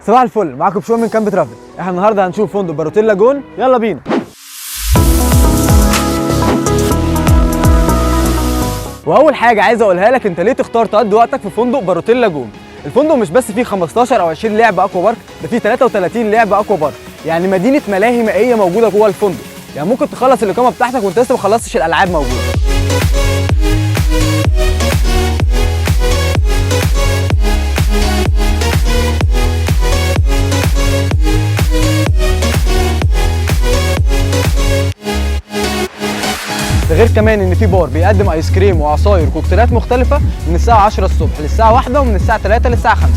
صباح الفل، معاكم بشوي من كامب ترافل. احنا النهارده هنشوف فندق باروتيل لاجون، يلا بينا. واول حاجة عايز اقولها لك، انت ليه تختار تقضي وقتك في فندق باروتيل لاجون؟ الفندق مش بس فيه 15 او 20 لعبه aqua park، ده فيه 33 لعبه aqua park، يعني مدينة ملاهي مائية موجودة جوه الفندق. يعني ممكن تخلص الاقامة بتاعتك وانت لسه ما خلصتش الالعاب موجودة. ده غير كمان ان في بار بيقدم ايس كريم وعصاير وكوكتيلات مختلفة من الساعة 10 الصبح للساعة 1 ومن الساعة 3 للساعة 5.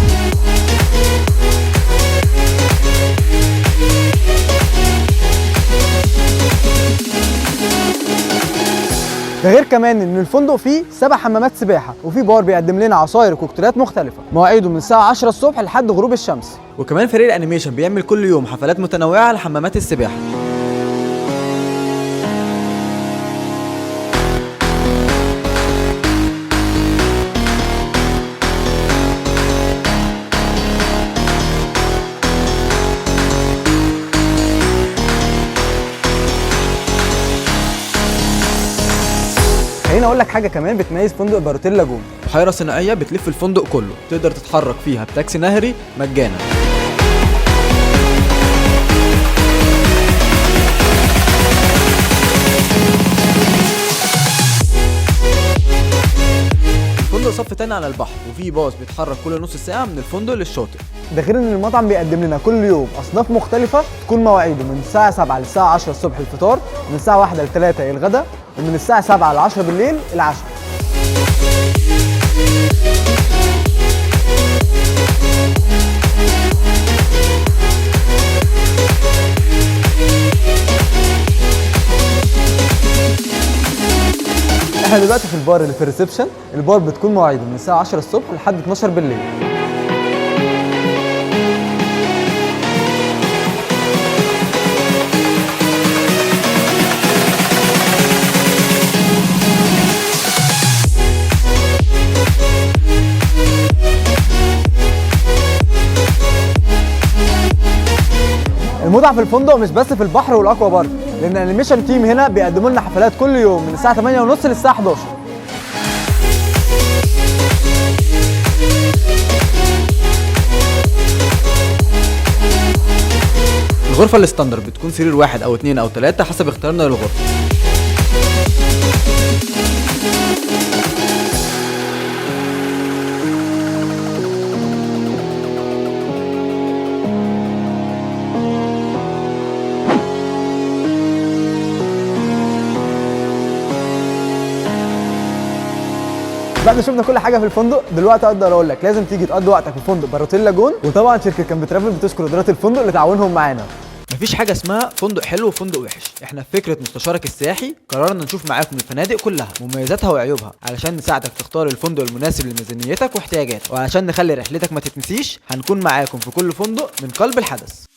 ده غير كمان ان الفندق فيه 7 حمامات سباحة وفي بار بيقدم لنا عصاير وكوكتيلات مختلفة، مواعيده من الساعة 10 الصبح لحد غروب الشمس. وكمان فريق ال animation بيعمل كل يوم حفلات متنوعة لحمامات السباحة. خليني اقول لك حاجة كمان بتميز فندق باروتيل لاجون، بحيرة صناعية بتلف الفندق كله، تقدر تتحرك فيها بتاكسي نهري مجانا. الفندق صف تاني على البحر، وفيه باص بيتحرك كل نص ساعة من الفندق للشاطئ. ده غير ان المطعم بيقدم لنا كل يوم اصناف مختلفة، تكون مواعيده من الساعة 7 للساعة 10 الصبح الفطار، من الساعة 1 ل 3 الغداء، ومن الساعة 7 ل 10 بالليل العشاء. احنا دلوقتي في البار اللي في ال reception. البار بتكون مواعيده من الساعة 10 الصبح لحد 12 بالليل. المتعة في الفندق مش بس في البحر وال aqua park، لان ال animation team هنا بيقدموا لنا حفلات كل يوم من الساعة 8:30 للساعة 11. الغرفة ال standard بتكون سرير 1 أو 2 أو 3 حسب اختيارنا للغرفة. بعد ما شفنا كل حاجة في الفندق، دلوقتي اقدر اقول لك لازم تيجي تقضي وقتك في فندق باروتيل لاجون. وطبعا شركة كامب ترافل بتشكر ادارة الفندق لتعاونهم معانا. مفيش حاجة اسمها فندق حلو وفندق وحش، احنا في فكرة مستشارك السياحي قررنا نشوف معاكم الفنادق كلها مميزاتها وعيوبها علشان نساعدك تختار الفندق المناسب لميزانيتك واحتياجاتك، وعلشان نخلي رحلتك ما تتنسيش هنكون معاكم في كل فندق من قلب الحدث.